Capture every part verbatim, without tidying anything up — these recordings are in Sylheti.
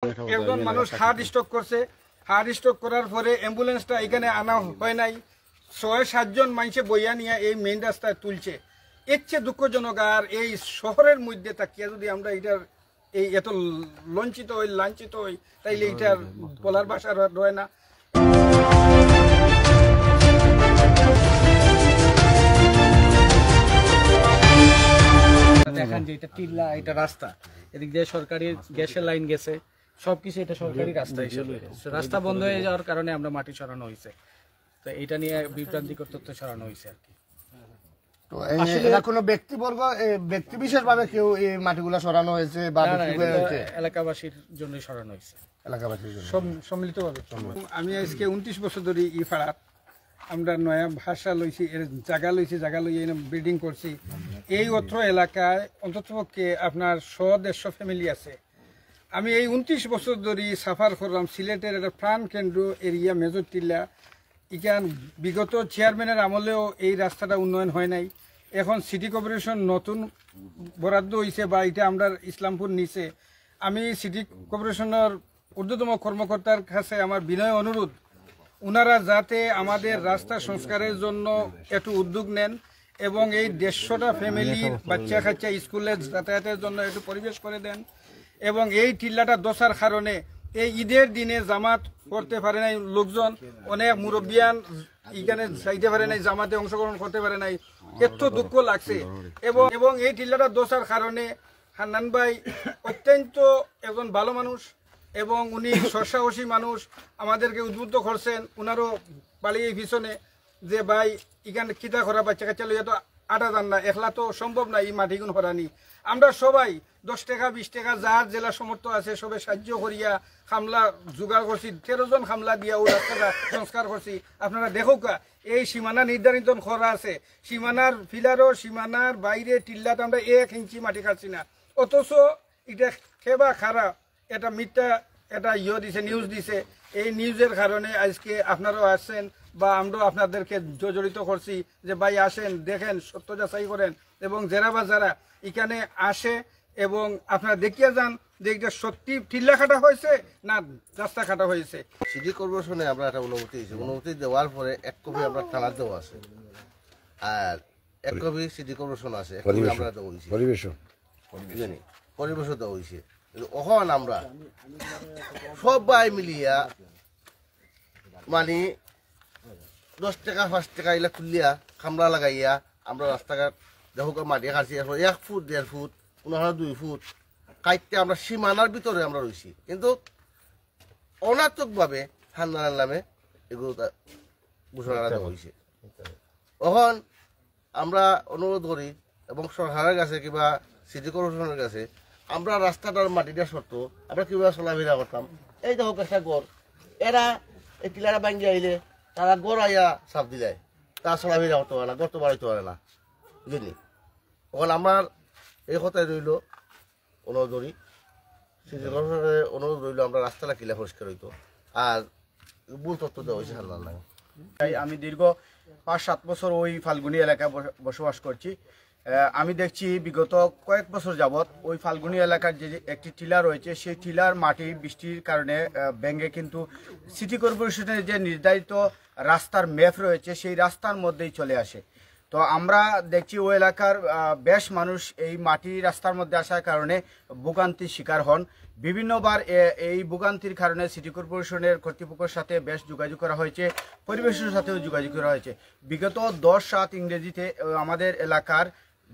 একজন মানুষ heart stroke করছে। হার্ট স্ট্রোক করার পরে অ্যাম্বুলেন্সটা এখানে আনা হয় নাই। ছয় সাতজন মানুষে বইয়া নিয়ে এই মেইন রাস্তায় তুলছে। এর চেয়ে দুঃখজনক আর এই শহরের মধ্যে থাকিয়া যদি আমরা এটার এই এত লঞ্চিত হই, লাঞ্ছিত হই, তাইলে এটার বলার ভাষা র-, রয় না। দেখেন যে এটা টিল্লা, এটা রাস্তা, এদিক দিয়ে সরকারি গ্যাসের লাইন গেছে, সবকিছু এটা সরকারি রাস্তা হিসেবে। রাস্তা বন্ধ হয়ে যাওয়ার কারণে আমরা মাটি সরানো হয়েছে। তো এটা নিয়ে বিভ্রান্তিকর তথ্য সরানো হয়েছে আর কি। তো এই, এরা কোনো ব্যক্তিবর্গ, এ, ব্যক্তি বিশেষ ভাবে কেউ এই মাটিগুলা সরানো হয়েছে বা না, না, বিক্রি এটা করা তো হয়েছে? এলাকাবাসীর জন্যই সরানো হয়েছে। এলাকাবাসীর জন্য। সম- সম্মিলিতভাবে। আমি আজকে উনত্রিশ বছর ধরে এই পাড়াত। আমরা নয়া ভাষা লইছি, এর জায়গা লইছি, জায়গা লইয়া এনে বিল্ডিং করছি। এই অত্র এলাকায় অন্ততপক্ষে আপনার শো দেড়শো ফ্যামিলি আছে। আমি এই উনত্রিশ বছর ধরে সাফার করলাম সিলেটের একটা প্রাণ কেন্দ্র এরিয়া মেজর টিল্লা। ইখান বিগত চেয়ারম্যানের আমলেও এই রাস্তাটা উন্নয়ন হয় নাই। এখন সিটি কর্পোরেশন নতুন বরাদ্দ হইছে বা এটা আমরা ইসলামপুর নিচে। আমি সিটি কর্পোরেশনের ঊর্ধ্বতম কর্মকর্তার কাছে আমার বিনয় অনুরোধ, ওনারা যাতে আমাদের রাস্তা সংস্কারের জন্য একটু উদ্যোগ নেন এবং এই দেড়শোটা ফ্যামিলির বাচ্চা কাচ্চা স্কুলে যাতায়াতের জন্য একটু পরিবেশ করে দেন। এবং এই টিল্লাটা দোষার কারণে এই ঈদের দিনে জামাত করতে পারে নাই লোকজন, অনেক মুরব্বিয়ান এখানে যাইতে পারে নাই, জামাতে অংশগ্রহণ করতে পারে নাই। এত দুঃখ লাগছে। এবং এবং এই টিল্লাটা দোষার কারণে হান্নান ভাই অত্যন্ত একজন ভালো মানুষ এবং উনি সৎসাহসী মানুষ, আমাদেরকে উদ্বুদ্ধ করছেন। ওনারও বাড়ি এই পিছনে যে ভাই, এখানে কিতা করা, বাচ্চা কাচ্চা লইয়া তো আটা যান না, একলা তো সম্ভব না এই মাটিগুন হরানি। আমরা সবাই দশ টাকা বিশ টাকা যার জেলা সমর্থ আছে সবে সাহায্য করিয়া কামলা জোগাড় করছি, তেরো জন কামলা দিয়া ও রাস্তাটা সংস্কার করছি। আপনারা দেখউক্কা, এই সীমানা নির্ধারিত করা আছে, সীমানার ফিলারও সীমানার বাইরে টিল্লাত আমরা এক ইঞ্চি মাটি কাটছি না। অথচ এটা খেবা খারা, এটা মিথ্যা, এটা ইয়ে দিছে, নিউজ দিছে। এই নিউজের কারণে আজকে আপনারাও আসছেন বা আমরাও আপনাদেরকে জর্জরিত করছি যে ভাই আসেন, দেখেন, সত্য যাচাই করেন। এবং যারা বা যারা এখানে আসে এবং আপনারা দেখিয়া যান যে এটা সত্যি টিল্লা কাটা হয়েছে না রাস্তা কাটা হয়েছে। সিটি কর্পোরেশনে আমরা একটা অনুমতি দিয়েছি, অনুমতি দেওয়ার পরে এক কপি আমরা থানার দেওয়া আছে, আর এক কপি সিটি কর্পোরেশন আছে, এক কপি আমরা দেওয়া হয়েছে, পরিবেশন। বুঝলেন? পরিবেশন দেওয়া হয়েছে। কিন্তু অখন আমরা সবাই মিলিয়া মানে দশ টাকা পাঁচ টাকা ইলা তুলিয়া কামলা লাগাইয়া আমরা রাস্তাঘাট দেখো মাটি কাটছি, এখন এক ফুট দেড় ফুট, কোনো সময় দুই ফুট কাটতে আমরা সীমানার ভিতরে আমরা রইছি। কিন্তু অনার্থকভাবে হান্নানের নামে এগুলো তা ঘোষণা করা হয়েছে। এখন আমরা অনুরোধ করি এবং সরকারের কাছে কিংবা সিটি কর্পোরেশনের কাছে আমরা রাস্তাটার মাটিটা শর্ত আমরা কিভাবে চলাফেরা করতাম। এই দেখো একটা ঘর, এরা এই টিলাটা ভাঙ্গি আইলে তারা ঘর আইয়া চাপ দিলায়, তা চলাফেরা করতে পারে না, ঘর তো বাড়াইতে পারে না, বুঝলি? এখন আমার এই কথাই রইল, অনুরোধ করি সিটি কর্পোরেশনের অনুরোধ রইল, আমরা রাস্তাটা কিলা পরিষ্কার হইতো। আর ভুল তথ্য দেওয়া হয়েছে হান্নান নামে। তাই আমি দীর্ঘ পাঁচ সাত বছর ওই ফাল্গুনী এলাকায় বস- বসবাস করছি। আহ, আমি দেখছি বিগত কয়েক বছর যাবত ওই ফাল্গুনী এলাকার যে যে একটি টিলা রয়েছে, সেই টিলার মাটি বৃষ্টির কারণে আহ, ভেঙে কিন্তু সিটি কর্পোরেশনের যে নির্ধারিত রাস্তার ম্যাপ রয়েছে, সেই রাস্তার মধ্যেই চলে আসে। তো আমরা দেখছি ওই এলাকার আহ, বেশ মানুষ এই মাটি রাস্তার মধ্যে আসার কারণে ভোগান্তির শিকার হন। বিভিন্নবার এ- এই ভোগান্তির কারণে সিটি কর্পোরেশনের কর্তৃপক্ষের সাথে বেশ যোগাযোগ করা হয়েছে, পরিবেশের সাথেও যোগাযোগ করা হয়েছে। বিগত দশ সাত ইংরেজিতে আহ, আমাদের এলাকার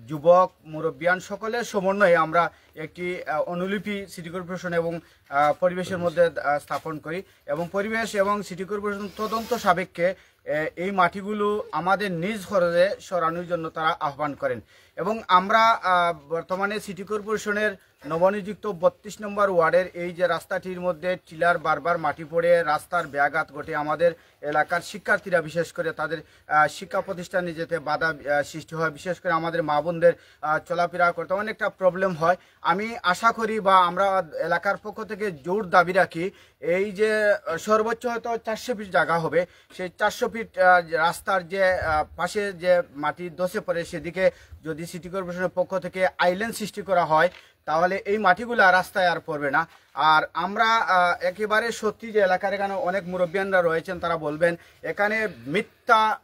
যুবক, মুরব্বিয়ান সকলের সমন্বয়ে আমরা একটি আহ, অনুলিপি সিটি কর্পোরেশন এবং আহ, পরিবেশের মধ্যে আহ, স্থাপন করি এবং পরিবেশ এবং সিটি কর্পোরেশন তদন্ত সাপেক্ষে আহ, এই মাটিগুলো আমাদের নিজ খরচে সরানোর জন্য তারা আহ্বান করেন। এবং আমরা আহ, বর্তমানে সিটি কর্পোরেশনের নবনিযুক্ত বত্রিশ নম্বর ওয়ার্ডের এই যে রাস্তাটির মধ্যে টিলার বারবার মাটি পড়ে রাস্তার ব্যাঘাত ঘটে, আমাদের এলাকার শিক্ষার্থীরা বিশেষ করে তাদের আহ, শিক্ষা প্রতিষ্ঠানে যেতে বাধা আহ, সৃষ্টি হয়, বিশেষ করে আমাদের মা বোনদের আহ, চলাফেরা করতে অনেকটা প্রবলেম হয়। আমি আশা করি বা আমরা এলাকার পক্ষ থেকে জোর দাবি রাখি, এই যে আহ, সর্বোচ্চ হয়তো চারশো ফিট জায়গা হবে, সেই চারশো ফিট আহ, রাস্তার যে আহ, পাশে যে মাটি ধসে পড়ে, সেদিকে যদি সিটি কর্পোরেশনের পক্ষ থেকে আইল্যান্ড সৃষ্টি করা হয়, তাহলে এই মাটিগুলা রাস্তায় আর পড়বে না। আর আমরা আহ, একেবারে সত্যি যে এলাকার এখানে অনেক মুরব্বিয়ানরা রয়েছেন, তারা বলবেন এখানে মিথ্যা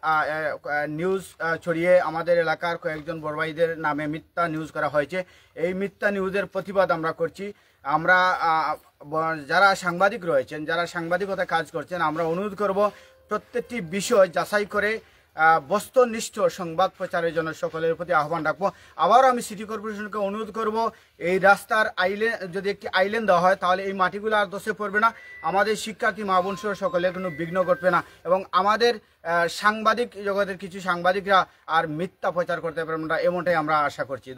নিউজ ছড়িয়ে আমাদের এলাকার কয়েকজন বড় ভাইদের নামে মিথ্যা নিউজ করা হয়েছে। এই মিথ্যা নিউজের প্রতিবাদ আমরা করছি। আমরা আহ, ব- যারা সাংবাদিক রয়েছেন, যারা সাংবাদিকতা কাজ করছেন, আমরা অনুরোধ করব প্রত্যেকটি বিষয় যাচাই করে আহ, বস্তুনিষ্ঠ সংবাদ প্রচারের জন্য সকলের প্রতি আহ্বান রাখবো। আবারও আমি সিটি কর্পোরেশনকে অনুরোধ করব, এই রাস্তার আইল্যান্ড, যদি একটি আইল্যান্ড দেওয়া হয়, তাহলে এই মাটিগুলো আর ধসে পড়বে না। আমাদের শিক্ষার্থী মা বোন সহ সকলের কোনো বিঘ্ন ঘটবে না। এবং আমাদের আহ, সাংবাদিক জগতের কিছু সাংবাদিকরা আর মিথ্যা প্রচার করতে পারবেন না, এমনটাই আমরা আশা করছি।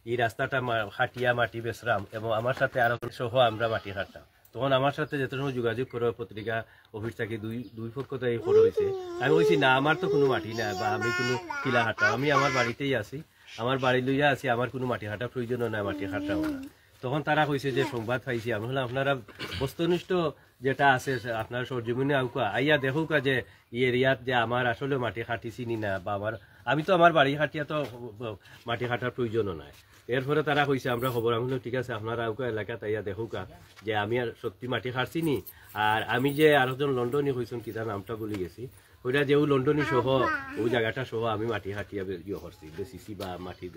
এই রাস্তাটা মা- হাটিয়া মাটি বেচরাম এবং আমার সাথে আরো সহ আমরা মাটি কাটতাম। তখন আমার সাথে যত সময় যোগাযোগ করে পত্রিকা অফিস থাকি দুই দুই পক্ষ থাকি খবর হয়েছে। আমি কইছি, "না, আমার তো কোনো মাটি নাই বা আমি কোনো কিলা কাটতাম, আমি আমার বাড়িতেই আছি, আমার বাড়ি লইয়া আছি, আমার কোনো মাটি কাটার প্রয়োজনও নাই, মাটি কাটতাম না।" তখন তারা কইছে যে, "সংবাদ পাইছি।" আমি বললাম, "আপনারা বস্তুনিষ্ঠ যেটা আছে আপনারা সরজমিনে আউকা, আইয়া দেখুকা যে এই এরিয়াত যে আমার আসলে মাটি কাটিছি নি না বা আমার, আমি তো আমার বাড়ি কাটিয়া তো মাটি কাটার প্রয়োজনও নাই।" এরপরে তারা কইছে, "আমরা খবর।" আমি বললাম, "ঠিক আছে, আপনারা আউকা এলাকাত আইয়া দেখুকা যে আমি আর সত্যি মাটি কাটছি নি, আর আমি যে আরেকজন লন্ডনি কইছেন, কিতা নামটা ভুলি গেছি, ওইটা যে ও লন্ডনি সহ ও জায়গাটা সহ আমি মাটি কাটিয়া বে- ইয়ে করছি, বেচিছি বা মাটি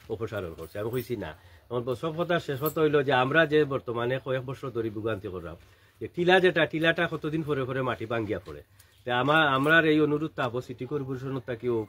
অপসারণ করছি।" আমি কইছি, "না।" এখন ব- সব কথা শেষ কথা হইলো যে আমরা যে বর্তমানে কয়েক বছর ধরে ভোগান্তি করলাম, যে টিলা যেটা, টিলাটা কতদিন পরে পরে মাটি ভাঙ্গিয়া পড়ে। তে আমার, আমরার এই অনুরোধটা হবো সিটি কর্পোরেশন থাকিও,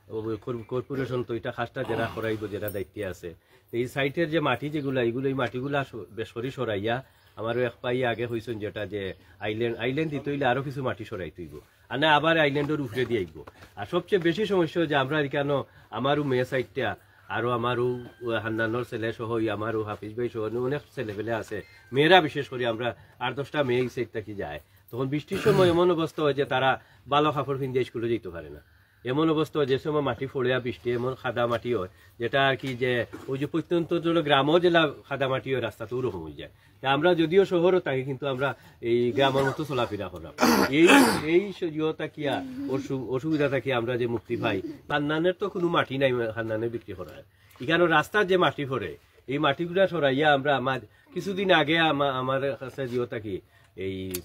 ও কর- কর্পোরেশন তো এটা খাসটা যারা করাইবো, যারা দায়িত্বে আছে, তো এই সাইটের যে মাটি যেগুলা, এগুলো, এই মাটিগুলা স- বেশ করি সরাইয়া, আমার এক ভাই আগে কইছেন যেটা যে আইল্যান্ড, আইল্যান্ড দিতে হইলে আরো কিছু মাটি সরাইতে হইব, আর না আবার আইল্যান্ডের উপরে দিয়ে আইব। আর সবচেয়ে বেশি সমস্যা হয় যে আমরা এখানে আমারও মেয়ে সাইডটা, আরো আমারও হান্নানর ছেলে সহ আমারও হাফিজ ভাই সহ অনেক ছেলে পেলে আছে, মেয়েরা বিশেষ করে আমরা আট দশটা মেয়ে এই সাইড থাকি যায়। তখন বৃষ্টির সময় এমন অবস্থা হয় যে তারা ভালো কাপড় পিন্দিয়া স্কুলে যেতে পারে না। এমন অবস্থা হয় যে সময় মাটি পড়ে আর বৃষ্টি এমন কাদা মাটি হয়, যেটা আর কি যে ওই যে প্রত্যন্ত অঞ্চলে গ্রামও যেটা কাদা মাটি হয়, রাস্তাতে ওরকম হয়ে যায়। তা আমরা যদিও শহরও থাকি, কিন্তু আমরা এই গ্রামের মতো চলাফেরা করাম। এই এই স- ইয়ে থাকিয়া অসু- অসুবিধা থাকিয়া আমরা যে মুক্তি পাই, হান্নানের তো কোনো মাটি নাই, হান্নানে বিক্রি করা হয়। এখানে রাস্তার যে মাটি পড়ে, এই মাটিগুলা সরাইয়া আমরা আমার কিছুদিন আগে আমা- আমার কাছে জিও থাকি এই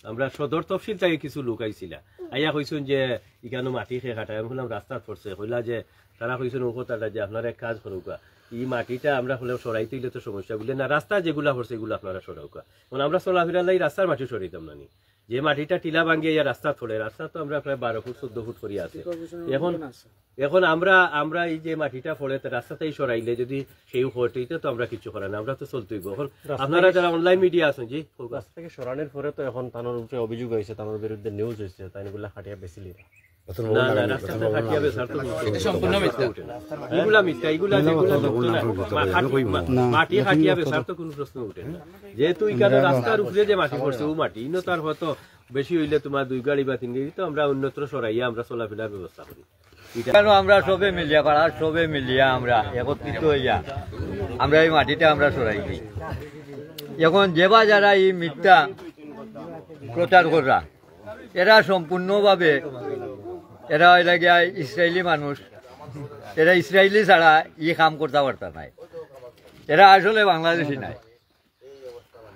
আমরা সদর তহসিল থাকি কিছু লোক আইছিলা, আইয়া কইছইন যে ইখানো মাটি কে কাটায়। আমি কইলাম রাস্তাত পড়ছে, কইলা যে তারা কইছইন ও কথাটা যে আপনারা এক কাজ করুকা, এই মাটিটা আমরা হলেও সরাইতে হইলে তো সমস্যা, বুলে না রাস্তা যেগুলা পড়ছে এগুলা আপনারা সরাউকা। মানে আমরা চলাফেরার লাগি রাস্তার মাটি সরাইতাম না নি, যে মাটিটা টিলা ভাঙ্গিয়া ইয়া রাস্তাত পড়ে, রাস্তা তো আমরা প্রায় বারো ফুট চোদ্দ ফুট করি আছে। এখন এখন আমরা আমরা এই যে মাটিটা পড়ে তো রাস্তাতেই সরাইলে যদি কেউ হটিতে তো আমরা কিছু করার না, আমরা তো চলতেই হইব। এখন আপনারা যারা অনলাইন মিডিয়া আছেন, জি, কউক্কা। রাস্তা থেকে সরানোর পরে তো এখন তানোর উপরে অভিযোগ হয়েছে, তানোর বিরুদ্ধে নিউজ হয়েছে, তাই এগুলা কাটিয়া বেচিলি না। না, না, রাস্তা তো কাটিয়া বেচার তো কোনো প্রশ্ন উঠে না। এগুলা মিথ্যা, এগুলা যেগুলা সত্য না। মাটি কাটিয়া বেচার তো কোনো প্রশ্ন উঠে না। যেহেতু এখানে রাস্তার উপরে যে মাটি পড়ছে, ও মাটি ইনো তার হয়তো বেশি হইলে তোমার দুই গাড়ি বা তিন গাড়ি, তো আমরা অন্যত্র সরাইয়া আমরা চলাফেরার ব্যবস্থা করি। কেন আমরা সবে মিলিয়া, পাড়ার সবে মিলিয়া আমরা একত্রিত হইয়া আমরা এই মাটিটা আমরা সরাই দিই। এখন যেবা যারা এই মিথ্যা প্রচার কররা, এরা সম্পূর্ণভাবে এরা হইলা গিয়া ইসরায়েলি মানুষ। এরা ইসরায়েলি ছাড়া ই কাম করতে পারতা নাই। এরা আসলে বাংলাদেশি নাই,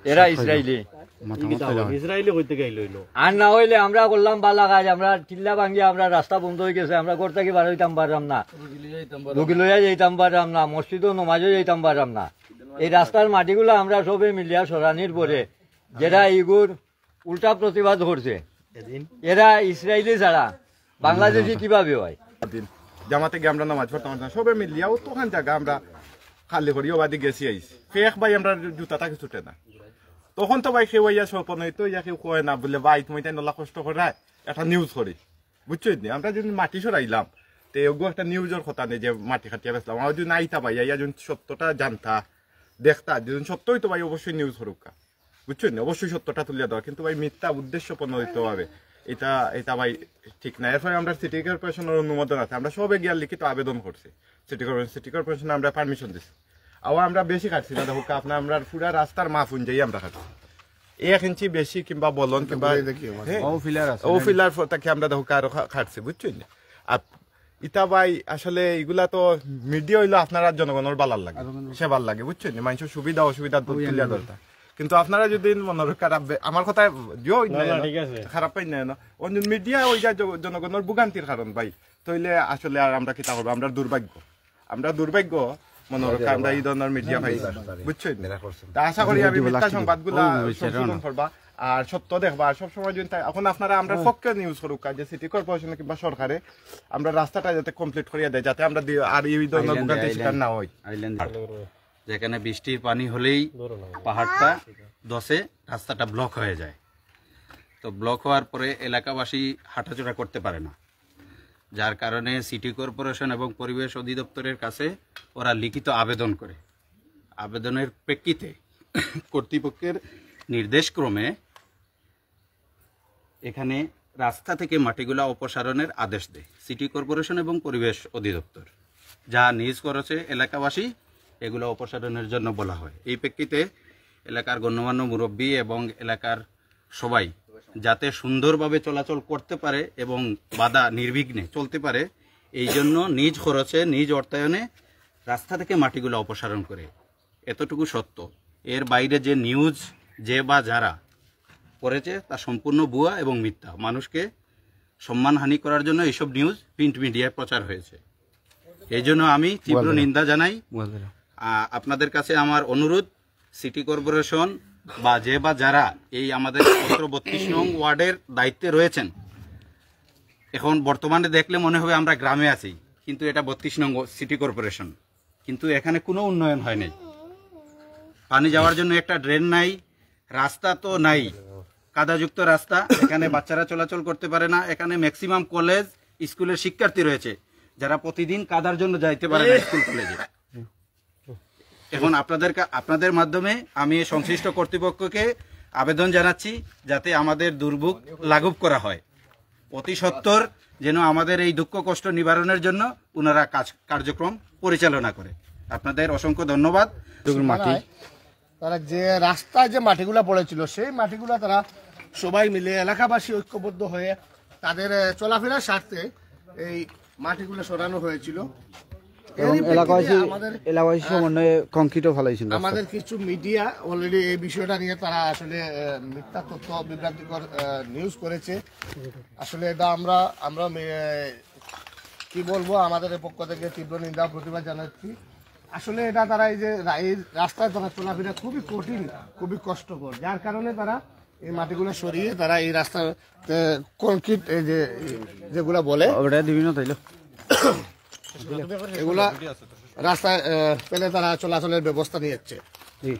এরা ইসরায়েলি। ইসরায়েলি কইতে গেল হইলো। আর না হইলে আমরা করলাম বালা কাজ, আমরা টিল্লা ভাঙ্গি, আমরা রাস্তা বন্ধ হয়ে গেছে, আমরা ঘর থাকি বার হইতাম পারলাম না, রুগী লইয়া যাইতাম পারলাম না, মসজিদও নমাজও যাইতাম পারলাম না। এই রাস্তার মাটিগুলা আমরা সবে মিলিয়া সরানির পরে যেটা ইগুর উল্টা প্রতিবাদ করছে, এরা ইসরায়েলি ছাড়া বাংলাদেশি কিভাবে হয়? দিন জামাতে গিয়ে আমরা নামাজ পড়তাম পারতাম না। সবে মিলিয়াও তখন জায়গা আমরা খালি করি ওবাদি গেছি আইছি। ফেক ভাই আমরা জুতা থাকি ছুটে না। তখন তো ভাই কেউ ইয়া স্বপন হইতো ইয়া কেউ কয় না বুলে, "ভাই তুমি তাই নলা কষ্ট করে একটা নিউজ করি।" বুঝছো নি? আমরা যদি মাটি সরাইলাম, তে ওগো একটা নিউজের কথা নেই যে মাটি কাটিয়া বেচলাম। আমার যদি নাইতা ভাই, ইয়া যদি সত্যটা জানতা, দেখতা, যদি সত্য হইতো ভাই অবশ্যই নিউজ করুকা। বুঝছো নি? অবশ্যই সত্যটা তুলিয়া দেওয়া, কিন্তু ভাই মিথ্যা উদ্দেশ্য প্রণোদিত ভাবে এটা, এটা ভাই ঠিক না। এরপরে আমরা সিটি কর্পোরেশনের অনুমোদন আছে, আমরা সবে গিয়া লিখিত আবেদন করছি সিটি কর্পোরেশন, সিটি কর্পোরেশনে আমরা পারমিশন দিছি। আবার আমরা বেশি কাটছি না, দেখো আপনার আমরা পুরা রাস্তার মাপ অনুযায়ী আমরা কাটছি, এক ইঞ্চি বেশি কিংবা বলন কিংবা ও ফিলার আছে, ও ফিলার ফ- তাকে আমরা দেখো আরো কা- কাটছি, বুঝছো নি? আর ইতা ভাই, আসলে ইগুলা তো মিডিয়া অইলো আপনারা জনগণর বালার লাগে, সেবার লাগে, বুঝছইন নি? মানষর সুবিধা অসুবিধা তুলিয়া ধরতা। কিন্তু আপনারা যদি মনে রাখা রাখবে, আমার কথা দিও না, না, না, না, ঠিক আছে। খারাপ পাই না, না। অন্য মিডিয়া ওই যা জ-, জনগণর ভোগান্তির কারণ ভাই, তাইলে আসলে আর আমরা কিতা করবো? আমরা দুর্ভাগ্য, আমরা দুর্ভাগ্য মনে রাখা আমরা এই ধরনের মিডিয়া পাই, বুঝছইন নি? তা আশা করি আমি মিথ্যা সংবাদগুলা সংশোধন করবা, আর সত্য দেখবা। আর সবসময় যদি তাই, এখন আপনারা আমরা পক্ষে নিউজ করুক, যে সিটি কর্পোরেশনে কিংবা সরকারে আমরা রাস্তাটা যাতে কমপ্লিট করিয়া দেয়, যাতে আমরা দি-, আর এই ধরনের ভোগান্তির শিকার না হই। যেখানে বৃষ্টির পানি হলেই পাহাড়টা ধসে, রাস্তাটা ব্লক হয়ে যায়। তো ব্লক হওয়ার পরে এলাকাবাসী হাঁটাচলা করতে পারে না, যার কারণে সিটি কর্পোরেশন এবং পরিবেশ অধিদপ্তরের কাছে ওরা লিখিত আবেদন করে। আবেদনের প্রেক্ষিতে কর্তৃপক্ষের নির্দেশক্রমে এখানে রাস্তা থেকে মাটিগুলা অপসারণের আদেশ দেয় সিটি কর্পোরেশন এবং পরিবেশ অধিদপ্তর, যা নিজ খরচে এলাকাবাসী এগুলো অপসারণের জন্য বলা হয়। এই প্রেক্ষিতে এলাকার গণ্যমান্য মুরব্বী এবং এলাকার সবাই যাতে সুন্দরভাবে চলাচল করতে পারে এবং বাধা নির্বিঘ্নে চলতে পারে, এই জন্য নিজ খরচে, নিজ অর্থায়নে রাস্তা থেকে মাটিগুলো অপসারণ করে। এতটুকু সত্য। এর বাইরে যে নিউজ যে বা যারা করেছে, তা সম্পূর্ণ ভুয়া এবং মিথ্যা। মানুষকে সম্মানহানি করার জন্য এইসব নিউজ প্রিন্ট মিডিয়ায় প্রচার হয়েছে। এই জন্য আমি তীব্র নিন্দা জানাই। আ, আপনাদের কাছে আমার অনুরোধ, সিটি কর্পোরেশন বা যে বা যারা এই আমাদের সতেরো বত্রিশ নং ওয়ার্ডের দায়িত্বে রয়েছেন, এখন বর্তমানে দেখলে মনে হবে আমরা গ্রামে আছি, কিন্তু এটা বত্রিশ নং সিটি কর্পোরেশন, কিন্তু এখানে কোনো উন্নয়ন হয় নাই। পানি যাওয়ার জন্য একটা ড্রেন নাই, রাস্তা তো নাই, কাদাযুক্ত রাস্তা, এখানে বাচ্চারা চলাচল করতে পারে না। এখানে ম্যাক্সিমাম কলেজ, স্কুলের শিক্ষার্থী রয়েছে, যারা প্রতিদিন কাদার জন্য যাইতে পারে না স্কুল কলেজে। এখন আপনাদের কা-, আপনাদের মাধ্যমে আমি সংশ্লিষ্ট কর্তৃপক্ষকে আবেদন জানাচ্ছি, যাতে আমাদের দুর্ভোগ লাঘব করা হয়, অতি সত্বর যেন আমাদের এই দুঃখ কষ্ট নিবারণের জন্য ওনারা কাজ কার্যক্রম পরিচালনা করে। আপনাদের অসংখ্য ধন্যবাদ। মাটি তারা যে রাস্তায় যে মাটিগুলা পড়েছিল, সেই মাটিগুলা তারা সবাই মিলে এলাকাবাসী ঐক্যবদ্ধ হয়ে তাদের, আহ, চলাফেরার স্বার্থে এই মাটিগুলো সরানো হয়েছিল। এবং এরই প্রেক্ষিতে এলাকাবাসী, আমাদের, এলাকাবাসী আহ, সমন্বয়ে কংক্রিটও ফালাইছিল রাস্তা। আমাদের কিছু মিডিয়া অলরেডি এই বিষয়টা নিয়ে তারা আসলে, আহ, মিথ্যা তথ্য, বিভ্রান্তিকর, আহ, নিউজ করেছে। আসলে এটা আমরা, আমরা, আহ, কি বলবো, আমাদের পক্ষ থেকে তীব্র নিন্দা ও প্রতিবাদ জানাচ্ছি। আসলে এটা তারা এই যে রা-, এই রাস্তায় তারা চলাফেরা খুবই কঠিন, খুবই কষ্টকর, যার কারণে তারা এই মাটিগুলো সরিয়ে তারা এই রাস্তা, আহ, কংক্রিট এই যে, যেগুলা বলে ওটা বিভিন্ন তাইলো। এগুলা রাস্তায়, আহ, ফেলে তারা চলাচলের ব্যবস্থা নিয়েছে। জি।